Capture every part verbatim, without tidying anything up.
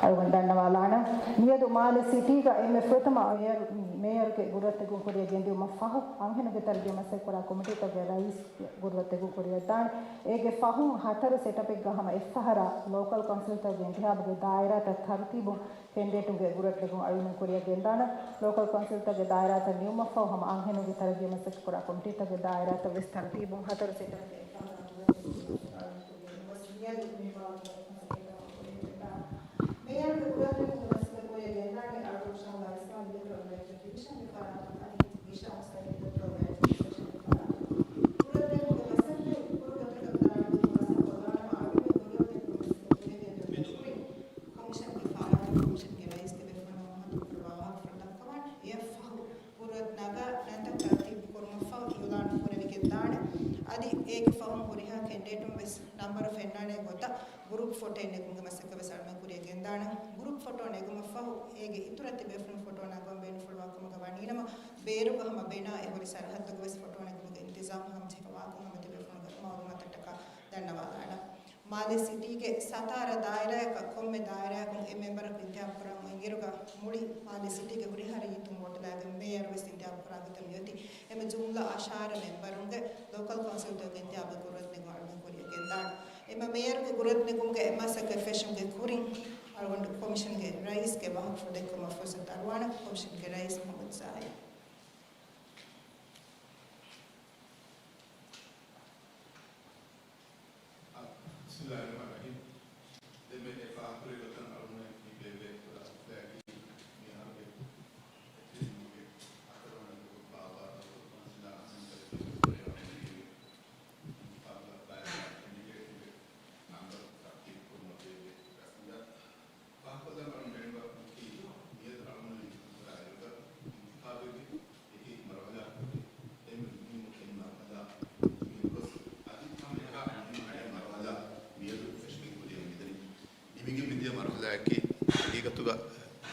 އަޅުގަނޑު ދަންނަވާލާނަން. މިއަދު މާލެ ސިޓީގަ އެންމެ ފުރަތަމަ މޭޔަރު، މޭޔަރުގެ ގުރުއަށް ނެގުން ކުރިއަށް ގެންދިއުމަށް ފަހު، އަންހެނުންގެ ތަރައްގީ މަސައްކަތް ކުރާ ކޮމިޓީތަކުގެ ރައީސް ގުރުއަށް ނެގުން ކުރިއަށްދާނެ. އޭގެ ފަހުން ހަތަރު ސެޓަޕެއްގަ ހަމަ އެއްފަހަރާ ލޯކަލް ކައުންސިލްތަކުގެ އިންތިހާބުގެ ދާއިރާތައް ތަރުތީބުން ކެންޑިޑޭޓުންގެ ގުރުއަށް ނެގުން އަޅުގަނޑު ކުރިއަށް ގެންދާނަން. ލޯކަލް ކައުންސިލްތަކުގެ ދާއިރާތައް ނިމުމަށްފަހު ހަމަ އަންހެނުންގެ ތަރައްގީ މަސައްކަތް ކުރާ ކޮމިޓީތަކުގެ ދާއިރާތައް ވެސް ތަރުތީބުން ހަތަރު ސެޓަޕްގެ މިއަދު މި ބާވަތުގެ މަސައްކަތް ކުރިއަށް ގެންދާނެ. މޭޔަރުގެ ގުރުއަށް ނެގުމުގެ މަސައްކަތް ކުރިއަށް ގެންދާނީ އަޅުގަނޑު ޝަހުލާ އިސްލާމް އިލެކްޓްރޯލް ވެރިފިކޭޝަންގެ ފަރާތުން އަދި މިޝާ ހުސައިން އިލެކްޓްރޯލް ވެރިފިކޭޝަންގެ ފަރާތުން. ގުރުއަށް ނެގުމުގެ މަސައްކަތް ކުރު ގޮތަކަށް ދާނެ މަސައްކަތް ކޮށްލާނަމަ އަޅުގަނޑު ގުރުއަށް ނެގުމުގެ މަސައްކަތް ކުރިއަށް ގެންދިއުމުގެ ކުރިން ކޮމިޝަންގެ ފަރާތުން ކޮމިޝަންގެ ރައީސްގެ ބޭފުޅުންނަށް މަހަކު ކުރައްވާ ވާހަކަފުޅު ދައްކަވާނެ. އެއަށްފަހު ގުރުއަށް ނަގާ ނަންތައް ތަރުތީބު ކުރުމަށްފަހު އިއުލާނު ކުރެވިގެން ދާނެ. އަދި އޭގެ ފަހުން ހުރިހާ ކެންޑިޑޭޓުން ވެސް ނަންބަރު ފެންނާނެ ގޮތަށް ގުރޫޕް ފޮޓޯއެއް ނެގުމުގެ މަސައްކަތް ވެސް އަޅުގަނޑު ކުރިއަށް ގެންދާނަން. ގުރޫޕް ފޮޓޯ ނެގުމަށްފަހު އޭގެ އިތުރަށް ތިބޭފުޅުން ފޮޓޯ ނަގަން ބޭނުންފުޅުވާ ކަމުގަ ވަނީނަމަ، ބޭރުގަ ހަމަ ބެނާ އެ ހުރި ސަރަހައްދުގަ ވެސް ފޮޓޯ ނެގުމުގެ އިންތިޒާމް ހަމަޖެހިފަވާކަން ހަމަ ތިބޭފުޅުންގެ މައުލޫމާތަށްޓަކާ ދަންނަވާލާނަން. މާލެ ސިޓީގެ ސަތާރަ ދާއިރާއަކަށް ކޮންމެ ދާއިރާއަކުން އެއް މެމްބަރަކު އިންތިހާބު ކުރަމުން އިނގިރުގަ މުޅި މާލެ ސިޓީގެ ހުރިހާ ރައްޔިތުން ވޯޓުލާގެން މޭޔަރު ވެސް އިންތިހާބު ކުރާ ގޮތަށް މިއޮތީ. އެމަ ޖުމްލަ އަށާރަ މެމްބަރުންގެ ލޯކަލް ކައުންސިލްތަކުގެ އިންތިހާބުގެ ގުރުއަށް ނެގުން އަޅުގަނޑު ކުރިއަށް ގެންދާނެ. އެމަ މޭޔަރުގެ ގުރުއަށް ނެގުމުގެ މަސައްކަތް ފެށުމުގެ ކުރިން އަޅުގަނޑު ކޮމިޝަންގެ ރައީސްގެ ވާހަކަފުޅު ދެއްކުމަށް ފުރުސަތު އަރުވާނެ. ކޮމިޝަންގެ ރައީސް މުހައްމަދު ޒާހިދު. بسم الله الرحمن الرحيم. ދެންމެ އެ ފާހަގަކުރި ގޮތަށް އަޅުގަނޑު މި ބޭއްވޭ ކުރާ ހަފްތާގެ މި އަހަރުގެ އެޕްރީލް މަހުގެ ހަތަރުވަނަ ދުވަހު ބާއްވާ ދޮކްޓަރ މަންޒިލާ އަހްމަދު ކަލޭފާނު ކުރެވޭ އިންތިޚާބުގަ ބައިވެރި ކެންޑިޑޭޓުންގެ ނަންބަރު ތަރުތީބު ކުރުމަށް ބޭއްވޭ ރަސްމުގަ ފާހަގަކޮށްލަން އަޅުގަނޑު ބޭނުންވާ ކަމަކީ، މިއަދު އަޅުގަނޑު އިންތިޚާބު ކުރާ އިރުގަ އިންތިޚާބުގެ އެކި މަރުހަލާ ކުރި، އެންމެ މުހިންމު އެއް މަރުހަލާ ގެންގޮސް، އަދި ހަމަ އެހާ މުހިންމު އަނެއް މަރުހަލާ މިއަދު ފެށިގެން ކުރިއަށް މިދަނީ. ނިމިގެން މިދިޔަ މަރުހަލާއަކީ، ހަގީގަތުގަ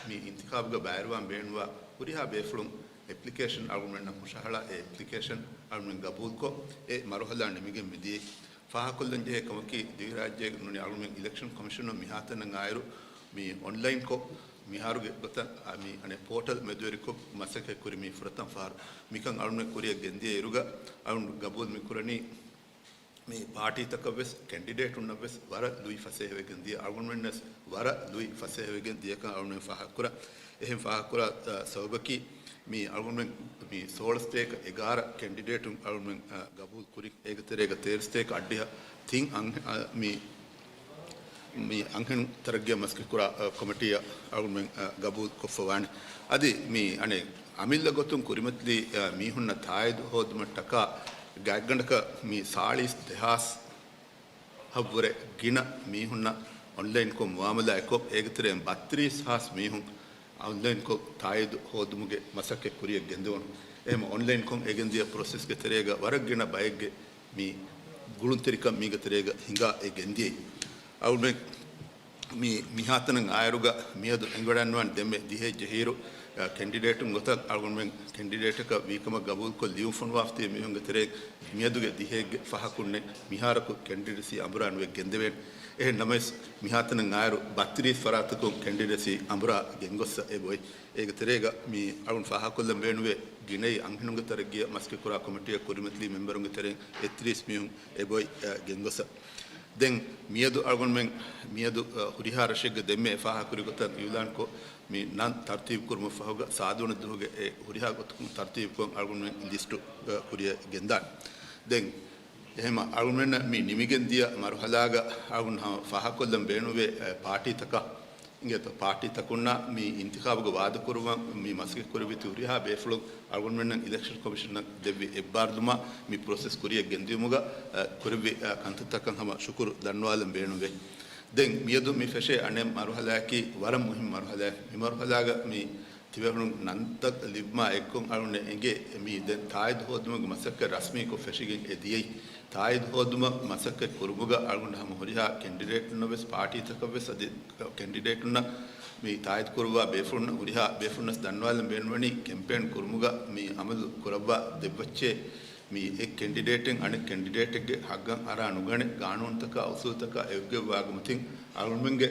މި އިންތިޚާބުގަ ބައިވެރިވާން ބޭނުންވާ ހުރިހާ ބޭފުޅުން އެޕްލިކޭޝަން އަޅުގަނޑުމެންނަށް ހުށަހަޅާ، އެ އެޕްލިކޭޝަން އަޅުގަނޑުމެން ގަބޫލުކޮށް، އެ މަރުހަލާ ނިމިގެން މިދިޔައީ. ފާހަގަކޮށްލަން ޖެހޭ ކަމަކީ، ދިވެހިރާއްޖޭގެ ނޫނީ އަޅުގަނޑުމެން އިލެކްޝަން ކޮމިޝަނުން މިހާތަނަށް އާއިރު މި އޮންލައިންކޮށް، މިހާރުގެ ގޮތަށް، އާ، މި އަނެއް ޕޯޓަލް މެދުވެރިކޮށް މަސައްކަތް ކުރި މީ ފުރަތަމަ ފަހަރު. މިކަން އަޅުގަނޑުމެން ކުރިއަށް ގެންދިޔަ އިރުގަ އަޅުގަނޑު ގަބޫލު މި ކުރަނީ، މި ޕާޓީތަކަށް ވެސް ކެންޑިޑޭޓުންނަށް ވެސް ވަރަށް ލުއި ފަސޭހަވެގެން ދިޔަ، އަޅުގަނޑުމެންނަށް ވެސް ވަރަށް ލުއި ފަސޭހަވެގެން ދިޔަކަން އަޅުގަނޑުމެން ފާހަގަކުރާ. އެހެން ފާހަގަކުރާ، އަ، ސަބަބަކީ، މި އަޅުގަނޑުމެން މި ސޯޅަ ސަތޭކަ އެގާރަ ކެންޑިޑޭޓުން އަޅުގަނޑުމެން، އަ، ގަބޫލު ކުރި. އޭގެ ތެރޭގަ ތޭރަ ސަތޭކަ އަށްޑިހަ ތިން އަން-، އަ، މި، މި އަންހެނުން ތަރައްގީއަށް މަސައްކަތް ކުރާ، އަ، ކޮމިޓީއަށް އަޅުގަނޑުމެން، އަ، ގަބޫލު ކޮށްފަވާނެ. އަދި މި އަނެއް އަމިއްލަ ގޮތުން ކުރިމަތިލީ، އަ، މީހުންނަށް ތާއީދު ހޯދުމަށްޓަކާ ގާތްގަނޑަކަށް މި ސާޅީސް ދެހާސް ހަށްވުރެ ގިނަ މީހުންނަށް އޮންލައިންކޮށް މުއާމަލާތްކޮށް، އޭގެ ތެރެއިން ބައްތިރީސް ހާސް މީހުން އޮންލައިންކޮށް ތާއީދު ހޯދުމުގެ މަސައްކަތް ކުރިއަށް ގެންދެވުނު. އެހެން އޮންލައިންކޮށް އެ ގެންދިޔަ ޕްރޮސެސްގެ ތެރޭގަ ވަރަށް ގިނަ ބައެއްގެ މި ގުޅުންތެރިކަން މީގެ ތެރޭގަ ހިނގާ އެ ގެންދިޔައީ. އަޅުގަނޑުމެން މި މިހާތަނަށް އާއިރުގަ މިއަދު އެނގިވަޑައިގަންނަވާނެ ދެންމެ ދިހައެއް ޖެހިއިރު، އަ، ކެންޑިޑޭޓުން ގޮތަށް އަޅުގަނޑުމެން ކެންޑިޑޭޓަކަށް ވީކަމަށް ގަބޫލުކޮށް ލިޔުން ފޮނުވާފަ ތިބި މީހުންގެ ތެރޭ މިއަދުގެ ދިހައެއްގެ ފަހަކުންނެއް މިހާރަކު ކެންޑިޑެސީ އަނބުރާ ނުވެ ގެންދެވޭނެ. އެހެން ނަމަވެސް، މިހާތަނަށް އާއިރު ބައްތިރީސް ފަރާތަކުން ކެންޑިޑެސީ އަނބުރާ ގެންގޮއްސަ އެބައޮތް. އޭގެ ތެރޭގަ މި އަޅުން ފާހަގަކޮށްލަން ބޭނުވޭ ގިނައީ އަންހެނުންގެ ތަރައްގީއަށް މަސައްކަތްކުރާ ކޮމިޓީއަށް ކުރިމަތިލީ މެމްބަރުންގެ ތެރެއިން އެއްތިރީސް މީހުން އެބައޮތް، އަ، ގެންގޮއްސަ. ދެން މިއަދު އަޅުގަނޑުމެން މިއަދު، އަ، ހުރިހާ ރަށެއްގެ ދެންމެ ފާހަގަކުރި ގޮތަށް އިއުލާންކޮށް، މި ނަން ތަރުތީބު ކުރުމަށް ފަހުގަ ސާދަވަނަ ދުވަހުގެ އެ ހުރިހާ ގޮތަކުން ތަރުތީބުކޮށް އަޅުގަނޑުމެން ލިސްޓު، އަ، ކުރިއަށް ގެންދާނެ. ދެން އެހެމަ އަޅުގަނޑުމެންނަށް މި ނިމިގެން ދިޔަ މަރުހަލާގަ އަޅުގަނޑު ހަމަ ފާހަގަކޮށްލަން ބޭނުންވޭ، އެ، ޕާޓީތަކަށް އިނގޭތޯ، ޕާޓީތަކުންނާ މި އިންތިޚާބުގަ ވާދަކުރުވަން މި މަސައްކަތް ކުރެއްވި ހުރިހާ ބޭފުޅުން އަޅުގަނޑުމެންނަށް އިލެކްޝަން ކޮމިޝަނަށް ދެއްވި އެއްބާރުލުމާ މި ޕްރޮސެސް ކުރިއަށް ގެންދިއުމުގަ، އަ، ކުރެއްވި، އަ، ކަންތައްތަކަށް ހަމަ ޝުކުރު ދަންނަވާލަން ބޭނުންވޭ. ދެން މިއަދު މި ފެށޭ އަނެއް މަރުހަލާއަކީ ވަރަށް މުހިންމު މަރުހަލާއެއް. މި މަރުހަލާގަ މި ތިބޭފުޅުން ނަންތައް ލިބުމާ އެއްކޮށް އަޅުގަނޑަށް އެނގޭ މި ދެން ތާއީދު ހޯދުމުގެ މަސައްކަތް ރަސްމީކޮށް ފެށިގެން އެ ދިޔައީ. ތާއީދު ހޯދުމަށް މަސައްކަތް ކުރުމުގަ އަޅުގަނޑު ހަމަ ހުރިހާ ކެންޑިޑޭޓުންނަށް ވެސް ޕާޓީތަކަށް ވެސް އަދި ކެންޑިޑޭޓުންނަށް މި ތާއީދު ކުރުވާ ބޭފުޅުންނަށް ހުރިހާ ބޭފުޅުންނަސް ދަންނަވާލަން ބޭނުންވަނީ ކެމްޕޭން ކުރުމުގަ މި އަމަލު ކުރައްވާ ދެއްވައްޗޭ. މި އެއް ކެންޑިޑޭޓެއް އަނެއް ކެންޑިޑޭޓެއްގެ ހައްގަށް އަރާ ނުގަނެ، ގާނޫނުތަކާ އުސޫލުތަކާ އެއްގޮތްވާގަމަތިން އަޅުގަނޑުމެންގެ،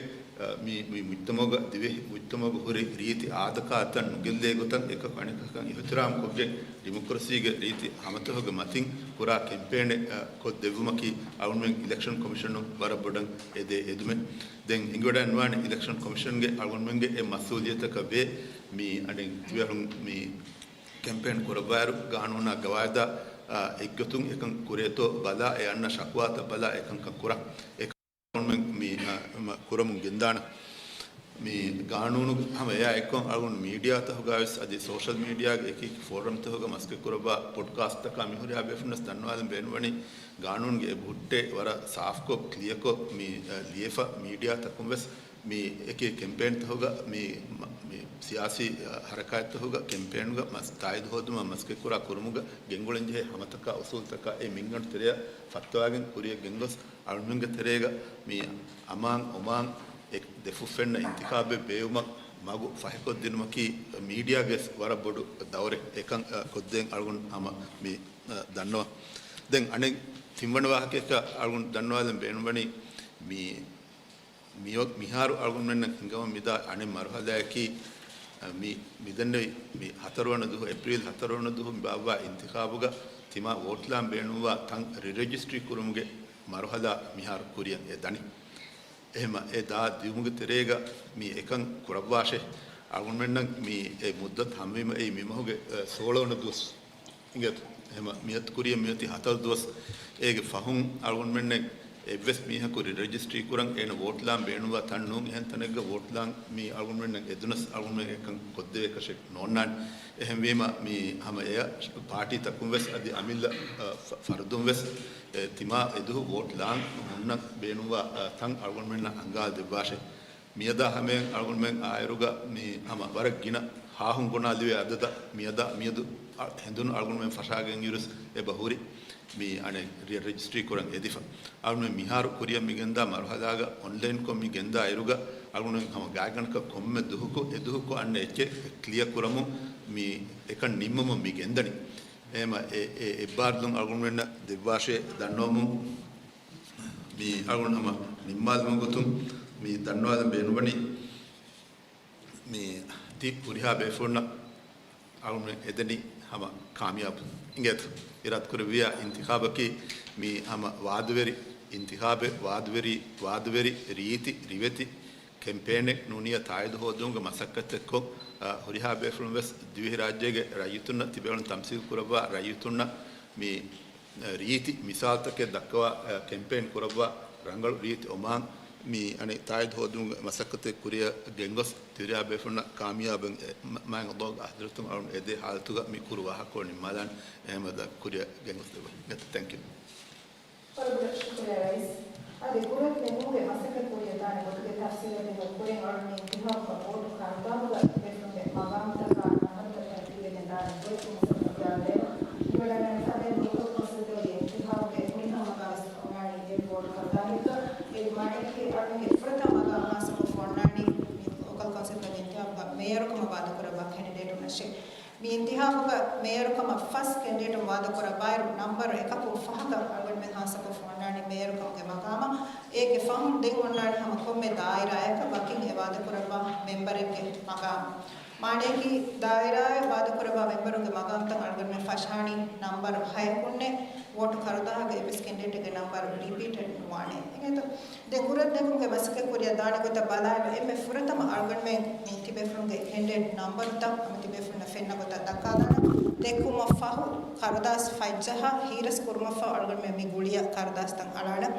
މި، މި މުޖްތަމަޢުގަ، ދިވެހި މުޖްތަމަޢުގަ ހުރި ރީތި އާދަކާތައް ނުގެއްލޭ ގޮތަށް އެކަކު އަނެކަކަށް އިޙްތިރާމް ކޮށްގެން، ޑިމޮކްރަސީގެ ރީތި ހަމަތަކުގެ މަތިން ކުރާ ކެމްޕޭނެއް، އަ، ކޮށްދެއްވުމަކީ އަޅުގަނޑުމެން އިލެކްޝަން ކޮމިޝަނުން ވަރަށް ބޮޑަށް އެދޭ އެދުމެއް. ދެން އެނގިވަޑައިގަންނަވާނެ އިލެކްޝަން ކޮމިޝަންގެ އަޅުގަނޑުމެންގެ އެ މަސްއޫލިއްޔަތަކަށް ވޭ މި އަނެއް ތިބޭފުޅުން މި ކެމްޕޭން ކުރައްވާއިރު، ގާނޫނާ ގަވާއިދާ، އާ، އެއްގޮތުން އެކަން ކުރޭތޯ ބަލާ، އެ އަންނަ ޝަކުވާތައް ބަލާ، އެކަންކަން ކުރަން. އެކަން މި، އާ، މަ-، ކުރަމުން ގެންދާނެ. މި ގާނޫނުގެ ހަމަ އެއާ އެއްކޮށް އަޅުގަނޑު މީޑިއާތަކުގަވެސް އަދި ސޯޝަލް މީޑިއާގެ އެކި އެކި ފޯރަމްތަކުގަ މަސައްކަތް ކުރައްވާ ޕޮޑްކާސްޓްތަކާ މި ހުރިހާ ބޭފުޅުންނަސް ދަންނަވާލަން ބޭނުންވަނީ، ގާނޫނުގެ އެ ބުއްޓެއް ވަރަށް ސާފްކޮށް، ކްލިއަކޮށް މި، އަ، ލިޔެފަ މީޑިއާތަކުން ވެސް މި އެކި ކެމްޕޭންތަކުގަ މި، މަ-، މި ސިޔާސީ، އަ، ހަރަކާތްތަކުގަ ކެމްޕޭންގަ މަސް-، ތާއީދު ހޯދުމަށް މަސައްކަތް ކުރާ ކުރުމުގަ ގެންގުޅެންޖެހޭ ހަމަތަކާ އުސޫލުތަކާ އެ މިންގަނޑު ތެރެއަށް ފައްތަވާގެން ކުރިއަށް ގެންގޮސް އަޅުގަނޑުމެންގެ ތެރޭގަ މި އަމާން އޮމާން އެ ދެފުށް ފެންނަ އިންތިޚާބެއް ބޭއްވުމަށް މަގު ފަހިކޮށްދިނުމަކީ މީޑިއާގެ ވަރަށް ބޮޑު ދައުރެއް. އެކަން، އަ، ކޮށްދޭން އަޅުގަނޑު ހަމަ މި، އަ، ދަންނަވަން. ދެން އަނެއް ތިންވަނަ ވާހަކައަކަށް އަޅުގަނޑު ދަންނަވާލަން ބޭނުންވަނީ މި މިއޮ-، މިހާރު އަޅުގަނޑުމެންނަށް ހިނގަމުން މިދާ އަނެއް މަރުހަލާއަކީ، އަ، މި، މިދެންނެވި މި ހަތަރުވަނަ ދުވަހު، އޭޕްރީލް ހަތަރުވަނަ ދުވަހު މި ބާއްވާ އިންތިޚާބުގަ ތިމާ ވޯޓްލާން ބޭނުންވާ ތަން ރީ-، ރީރެޖިސްޓްރީ ކުރުމުގެ މަރުހަލާ މިހާރު ކުރިއަށް އެ ދަނީ. އެހެމަ އެ ދާ ދިއުމުގެ ތެރޭގަ މި އެކަން ކުރައްވާށޭ. އަޅުގަނޑުމެންނަށް މި އެ މުއްދަތު ހަމަވީމަ އެއީ މި މަހުގެ، އަ، ސޯޅަވަނަ ދުވަސް. އިނގޭތޯ؟ އެހެމަ މިއަދު ކުރިއަށް މިއޮތީ ހަތަރު ދުވަސް. އޭގެ ފަހުން އަޅުގަނޑުމެންނެއް އެއްވެސް މީހަކު ރީ-، ރީ-، ރެޖިސްޓްރީ ކުރަން އޭނަ ވޯޓްލާން ބޭނުންވާ ތަން ނޫން. އެހެން ތަނެއްގަ ވޯޓްލާން މި އަޅުގަނޑުމެންނަށް އެދުނަސް އަޅުގަނޑުމެން އެކަން ކޮށްދެވޭކަށެއް ނޯންނާނެ. އެހެންވީމަ މި ހަމަ އެއަށް ޕާޓީތަކުން ވެސް އަދި އަމިއްލަ، އަ، ފަ-، ފަރުދުން ވެސް އެ ތިމާ އެދުހު ވޯޓްލާން ހުންނަން ބޭނުންވާ، އަ، ތަން އަޅުގަނޑުމެންނަށް އަންގާ ދެއްވާށޭ. މިއަދާ ހަމަޔަށް އަޅުގަނޑުމެން އާއިރުގަ މި ހަމަ ވަރަށް ގިނަ ހާހުން ބުނާ ލިބޭ އަދަދަށް މިއަދާ މިއަދު އަ-، ހެނދުނު އަޅުގަނޑުމެން ފަށާގެން އިރުސް އެބަ ހުރި މި އަނެއް ރި-، ރެޖިސްޓްރީ ކުރަން އެދިފަ. އަޅުގަނޑުމެން މިހާރު ކުރިއަށް މި ގެންދާ މަރުހަލާގަ އޮންލައިންކޮށް މި ގެންދާ އިރުގަ އަޅުގަނޑުމެން ހަމަ ގާތްގަނޑަކަށް ކޮންމެ ދުހަކު އެ ދުހަކު އަންނަ އެއްޗެއް ކްލިއަރ ކުރަމުން މި އެކަން ނިންމަމުން މި ގެންދަނީ. އެހެމަ އެ، އެ އެއްބާރުލުން އަޅުގަނޑުމެންނަށް ދެއްވާށޭ ދަންނަވަމުން މި އަޅުގަނޑު ހަމަ ނިންމާލުމުގެ ގޮތުން މި ދަންނަވާލަން ބޭނުންވަނީ މި ތި ހުރިހާ ބޭފުޅުންނަށް އަޅުގަނޑުމެން އެދެނީ ހަމަ ކާމިޔާބު އިނގޭތޯ. އިރާދަކުރެއްވިޔާ އިންތިޚާބަކީ މި ހަމަ ވާދަވެރި އިންތިޚާބެއް، ވާދަވެރި، ވާދަވެރި ރީތި، ރިވެތި ކެމްޕޭނެއް ނޫނިއްޔާ ތާއީދު ހޯދުމުގެ މަސައްކަތެއްކޮށް، އަ، ހުރިހާ ބޭފުޅުން ވެސް ދިވެހިރާއްޖޭގެ ރައްޔިތުންނަށް ތިބޭފުޅުން ތަމްސީލް ކުރައްވާ ރައްޔިތުންނަށް މި ރީތި މިސާލުތަކެއް ދައްކަވާ، އަ، ކެމްޕޭން ކުރައްވާ ރަނގަޅު ރީތި އޮމާން މި އަނެއް ތާއީދު ހޯދުމުގެ މަސައްކަތެއް ކުރިއަށް ގެންގޮސް ތިރިޔާ ބޭފުޅުންނަށް ކާމިޔާބެން އެ، މަ-، މާތް ﷲ ގެ ޙަޟްރަތުން އަޅުން އެދޭ ޙާލަތުގަ މި ކުރު ވާހަކަ ނިންމާލާން އެހެމަ ދަ ކުރިއަށް ގެންގޮސް ދެއްވަން. ތެންކް ޔޫ. ވަރަށް ބޮޑަށް ޝުކުރިއްޔާ ރައީސް. އަދި ގުރަތް ނެގުމުގެ މަސައްކަތް ކުރިއަށް ދާނެ ގޮތުގެ ތަފްސީލެއް ދެއްވުން ކުރިން އަޅުން މި އިންތިޚާބުގަ ވޯޓު ކަރުދާހުގަ ތިބޭފުޅުންގެ މަގާމުތަކާ ނަންބަރުތައް ތަރުތީބެއް ގެންދާނެ ގޮތް މަސައްކަތް ކުރިއަށް ދާނެ. އިވަޑައިގަންނަވާ ސަބެ ލޯކަލް ކައުންސިލްގެ އިންތިޚާބުގެ މިހާ މަގާ ވެސް އޮންނާނީ އެ ވޯޓު ކަރުދާހިއްގަ. އޭގެ މާނައަކީ އަޅުންގެ ފުރަތަމަ މަގާ ހާއްސަކޮށް އޮންނާނީ މި ލޯކަލް ކައުންސިލްގެ އިންތިޚާބުގަ މޭޔަރުކަމަށް ވާދަކުރައްވާ ކެންޑިޑޭޓުންނަށޭ. މި އިންތިޚާބުގަ މޭޔަރުކަމަށް ފަސް ކެންޑިޑޭޓުން ވާދަކުރައްވާއިރު، ނަންބަރު އެކަކުން ފަހަކަށް އަޅުގަނޑުމެން ހާއްސަކޮށް އޮންނާނީ މޭޔަރުކަމުގެ މަގާމަށް. އޭގެ ފަހުން ދެން އޮންނާނީ ހަމަ ކޮންމެ ދާއިރާއަކަށް ވަކިން އެ ވާދަކުރައްވާ މެންބަރެއްގެ މަގާމު. މާނައަކީ، ދާއިރާއަށް ވާދަކުރައްވާ މެންބަރުންގެ މަގާމުތައް އަޅުގަނޑުމެން ފަށާނީ ނަންބަރު ހަޔަކުންނޭ. ވޯޓު ކަރުދާހުގެ އެއްވެސް ކެންޑިޑޭޓެއްގެ ނަންބަރު ރިޕީޓެޑް ނުވާނެ. އިނގޭތޯ؟ ދެން ގުރަތް ނެގުމުގެ މަސައްކަތް ކުރިއަށް ދާނެ ގޮތަށް ބަލާއިރު، އެންމެ ފުރަތަމަ އަޅުގަނޑުމެން މި ތިބޭފުޅުންގެ ކެންޑިޑޭޓް ނަންބަރުތައް ހަމަ ތިބޭފުޅުންނަށް ފެންނަ ގޮތަށް ދައްކާލާނަން. ދެއްކުމަށް ފަހު ކަރުދާސް ފަތްޖަހާ ހީރަސް ކުރުމަށްފަހު އަޅުގަނޑުމެން މި ގުޅިއަށް ކަރުދާސްތައް އަޅާނަން.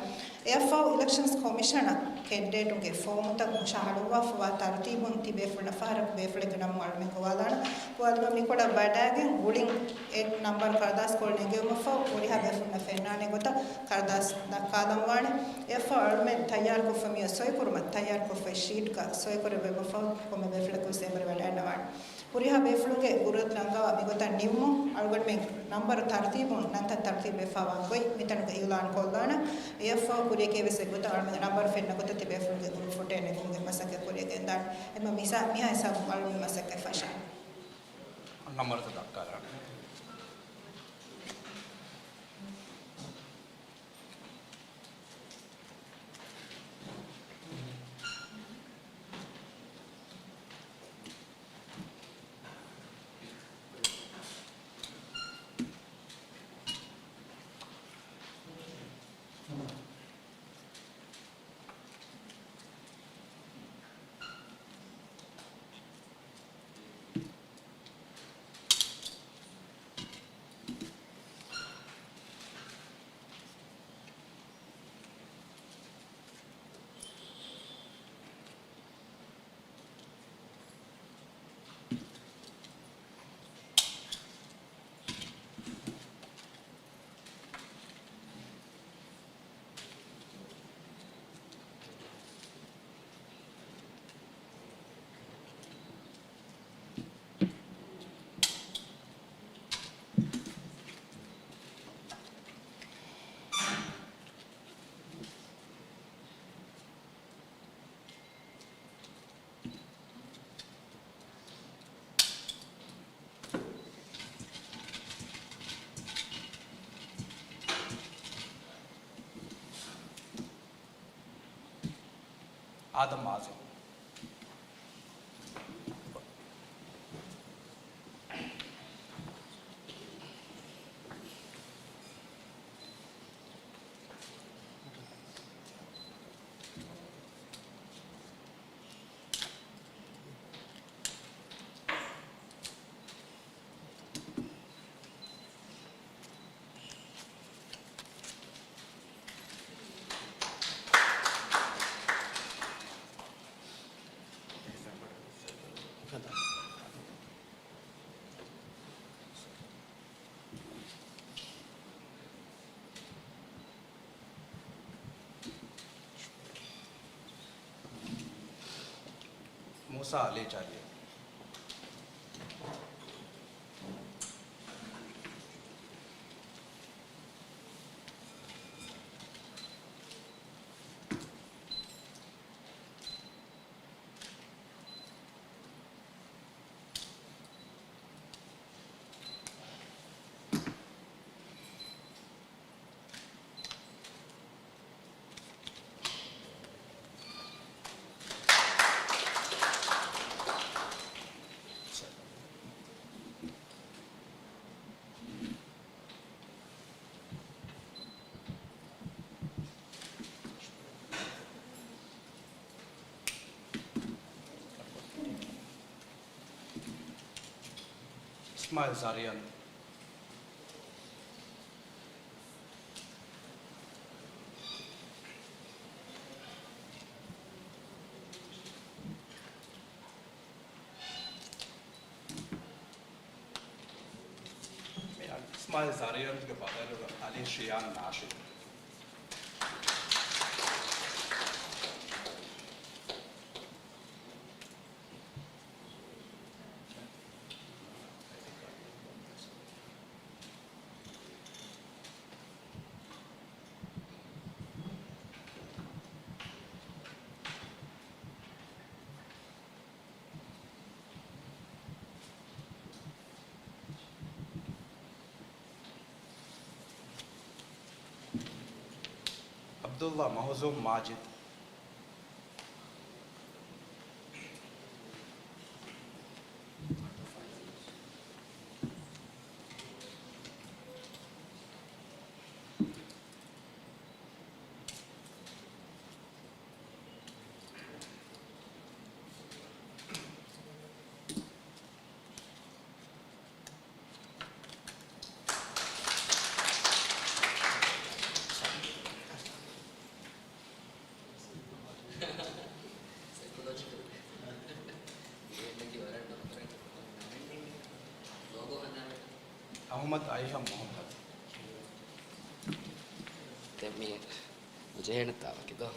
އެއަށްފަހު އިލެކްޝަންސް ކޮމިޝަނަށް ކެންޑިޑޭޓުންގެ ފޯމުތައް ހުށަހަޅުއްވާފަވާ ތަރުތީބުން ތިބޭފުޅުންނަށް ފަހަރަކު ބޭފުޅެއްގެ ނަމުން އަޅުގަނޑުމެން ގޮވާލާނަން. ގޮވާލުމަށް މިކޮޅަށް ވަޑައިގެން ގުޅިން އެ ނަންބަރު ކަރުދާސް ކޮށް ނެގެވުމަށްފަހު ހުރިހާ ބޭފުޅުންނަށް ފެންނާނެ ގޮތަށް ކަރުދާސް ދައްކާލަންވާނެ. އެއަށްފަހު އަޅުމެން ތައްޔާރުކޮށްފަ މިއޮތް ސޮއިކުރުމަށް ތައްޔާރުކޮށްފައި ޝީޓްގަ ސޮއިކުރެއްވެވުމަށްފަހު ކޮންމެ ބޭފުޅަކުވެސް އެނބުރި ވަޑައިގަންނަވާނެ. ހުރިހާ ބޭފުޅުންގެ ގުރަތް ރަނގަޅަށް މިގޮތަށް ނިންމުން އަޅުގަނޑުމެން ނަންބަރު ތަރުތީބުން ނަންތައް ތަރުތީބުވެފަވާ ގޮތް މިތަނުގަ އިއުލާން ކޮށްލާނަން. އެއަށްފަހު ކުރިއަކީ ވެސް އެގޮތަށް އަޅުމެން ނަންބަރު ފެންނަ ގޮތަށް ތިބޭފުޅުންގެ ގުރުޕް ފޮޓޯ ނެގުމުގެ މަސައްކަތް ކުރިއަށް ގެންދާނެ. އެމަ މިސާ-، މިހާ ހިސާބުން އަޅުމެން މަސައްކަތް ފަށާނެ. ނަންބަރުތައް ދައްކާލާނަން. އާދަމް އާޒިމް. މޫސާ އަލީ ޖާލިޔަ. އިސްމާއިލް ޒާރިޔަން. މި އިސްމާއިލް ޒާރިޔަންގެ ބަދަލުގަ އަލީ ޝިޔާން ނާޝިދު. ޢަބްދުﷲ މަހުޒޫމް މާޖިދު. އަޙްމަދު އައިހަން މުޙައްމަދު. ދެން މި ނުޖެހޭނެތާ ވަކި ދޯ؟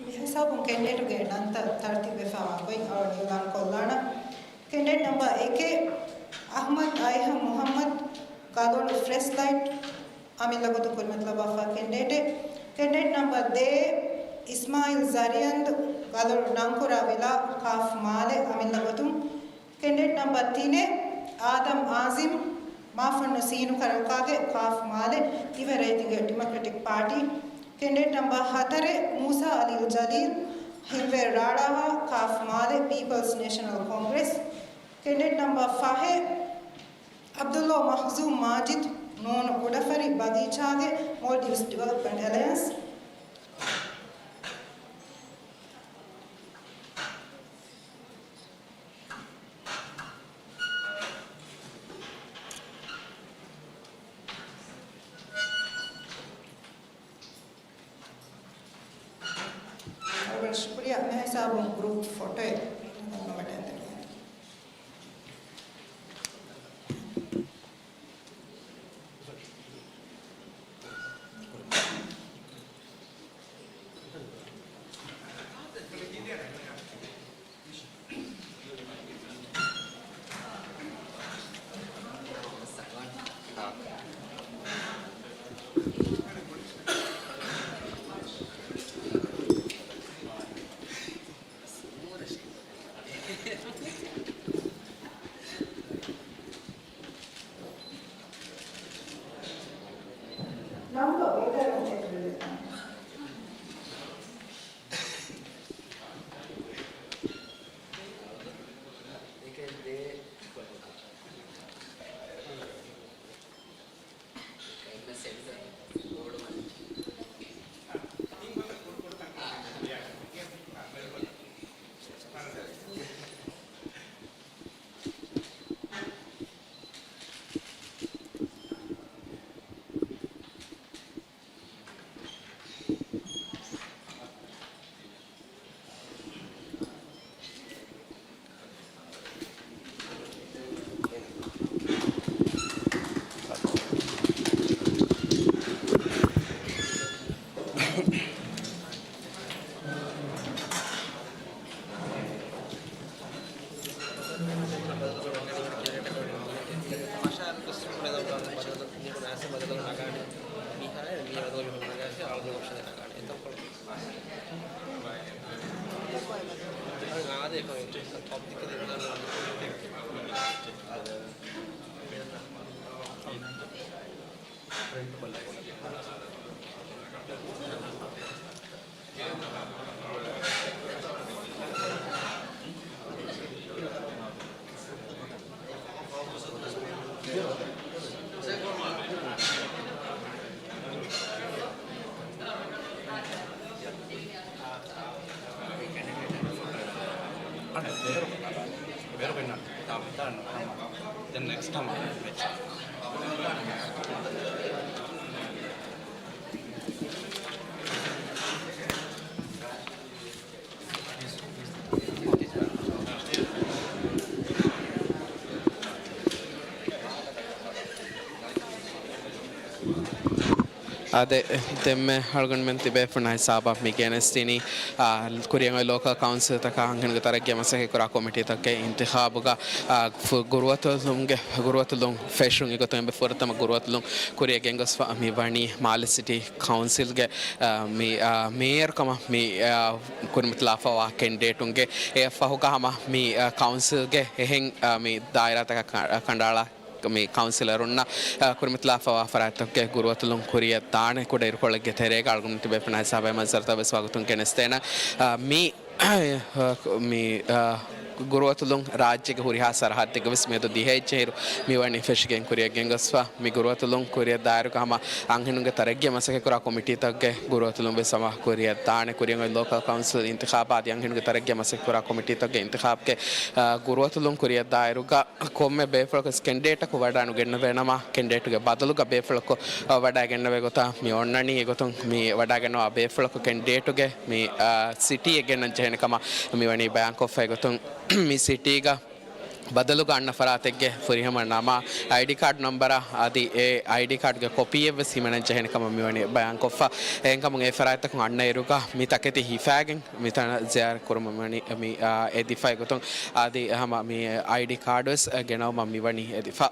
މިހިސާބުން ކެންޑިޑޭޓުގެ ނަންތައް ތަރުތީބުވެފައިވާ ގޮތް އަޅުގަނޑު އިޢުލާން ކޮށްލާނަން. ކެންޑިޑޭޓް ނަމްބަރ އެކެއް، އަޙްމަދު އައިހަން މުޙައްމަދު، ގަލޮޅު ފްރެޝް ލައިޓް، އަމިއްލަ ގޮތުން ކުރިމަތިލަ ބާފާ ކެންޑިޑޭޓެއް. ކެންޑިޑޭޓް ނަމްބަރ ދޭއް، އިސްމާއިލް ޒަރިއަންދު، ގަލޮޅު ނަންކުރާ ވިލާ، ކާފް މާލެ، އަމިއްލަ ގޮތުން. ކެންޑިޑޭޓް ނަމްބަރ ތިނެއް، އާދަމް އާޒިމް، މާފަންނު ސީނުކަރަންކާގެ، ކާފް މާލެ، ދިވެހި ރައްޔިތުންގެ ޑިމޮކްރެޓިކް ޕާޓީ. ކެންޑިޑޭޓް ނަމްބަރ ހަތަރެއް، މޫސާ އަލީ ޖަލީލް، ހިންވޭރު ރާޅާހާ، ކާފް މާލެ، ޕީޕަލްސް ނޭޝަނަލް ކޮންގްރެސް. ކެންޑިޑޭޓް ނަމްބަރ ފަހެއް، ޢަބްދުﷲ މަޚްޒޫމް މާޖިދު، ނޫނު ކުޑަފަރި ބަގީޗާގެ، މޯލްޑިވްސް ޑިވެލޮޕްމަންޓް އެލަޔަންސް. އަޅުގަނޑު ޝުކުރިއްޔާ. މިހިސާބު ގްރޫޕް ފޮޓޯއެއް ނަގަން ވަޑައިގެން. އާދެ، ދެންމެ އަޅުގަނޑުމެން ތިބޭފުޅުންނާ ހިސާބަށް މި ގެނެސްދިނީ، އާ، ކުރިއަށް އޮތް ލޯކަލް ކައުންސިލްތަކާ އަންހެނުންގެ ތަރައްގީއަށް މަސައްކަތްކުރާ ކޮމިޓީތަކުގެ އިންތިޚާބުގަ، އާ، ފު-، ގުރުއަތުލުމުގެ، ގުރުއަތުލުން ފެށުން އެގޮތުން އެންމެ ފުރަތަމަ ގުރުއަތުލުން ކުރިއަށް ގެންގޮސްފަ މި ވަނީ މާލެ ސިޓީ ކައުންސިލްގެ، އާ، މި، އާ، މޭޔަރު ކަމަށް މި، އާ، ކުރިމަތިލާފަވާ ކެންޑިޑޭޓުންގެ. އެއަށްފަހުގަ ހަމަ މި، އާ، ކައުންސިލްގެ އެހެން، އާ، މި ދާއިރާތަކަށް ކަ-، ކަނޑައަޅާ މި ކައުންސިލަރުންނަށް، އާ، ކުރިމަތިލާފަވާ ފަރާތްތަކުގެ ގުރުއަތުލުން ކުރިއަށް ދާނެ. ކުޑަ އިރުކޮޅެއްގެ ތެރޭގަ އަޅުގަނޑު ތިބޭފުޅުންނާ ހިސާބަށް މަންޒަރުތައް ވެސް ވަގުތުން ގެނެސްދޭނަން. އާ، މި، މި، އާ، ގުރުއަތުލުން ރާއްޖޭގެ ހުރިހާ ސަރަހައްދެއްގަ ވެސް މިއަދު ދިހައެއް ޖެހިއިރު މި ވަނީ ފެށިގެން ކުރިއަށް ގެންގޮސްފަ. މި ގުރުއަތުލުން ކުރިއަށް ދާއިރުގަ ހަމަ އަންހެނުންގެ ތަރައްގީއަށް މަސައްކަތްކުރާ ކޮމިޓީތަކުގެ ގުރުއަތުލުން ވެސް ހަމަ ކުރިއަށް ދާނެ. ކުރިއަށް އޮތް ލޯކަލް ކައުންސިލް އިންތިޚާބާ އަދި އަންހެނުންގެ ތަރައްގީއަށް މަސައްކަތްކުރާ ކޮމިޓީތަކުގެ އިންތިޚާބުގެ، އާ، ގުރުއަތުލުން ކުރިއަށް ދާއިރުގަ ކޮންމެ ބޭފުޅަކު ވެސް ކެންޑިޑޭޓަކު ވަޑައިނުގެންނެވޭނަމަ، ކެންޑިޑޭޓުގެ ބަދަލުގަ ބޭފުޅަކު، އަ، ވަޑައިގެންނެވޭ ގޮތަށް މި އޮންނަނީ. އެގޮތުން މި ވަޑައިގަންނަވާ ބޭފުޅަކު ކެންޑިޑޭޓުގެ މި، އަ، ސިޓީއެއް ގެންނަން ޖެހޭނެ ކަމަށް މި ވަނީ ބަޔާންކޮށްފަ. އެގޮތުން މި ސިޓީގަ ބަދަލުގަ އަންނަ ފަރާތެއްގެ ފުރިހަމަ ނަމާ، އައިޑީ ކާޑް ނަންބަރާ އަދި އެ އައިޑީ ކާޑްގެ ކޮޕީއެއް ވެސް ހިމެނަން ޖެހޭނެ ކަމަށް މި ވަނީ ބަޔާންކޮށްފަ. އެހެންކަމުން އެ ފަރާތްތަކުން އަންނައިރުގަ މި ތަކެތި ހިފާގެން މިތަނަށް ޒިޔާރަތް ކުރުމަށް މި ވަނީ މި، އާ، އެދިފަ. އެގޮތުން އަދި ހަމަ މި އައިޑީ ކާޑް ވެސް ގެނައުމަށް މި ވަނީ އެދިފަ.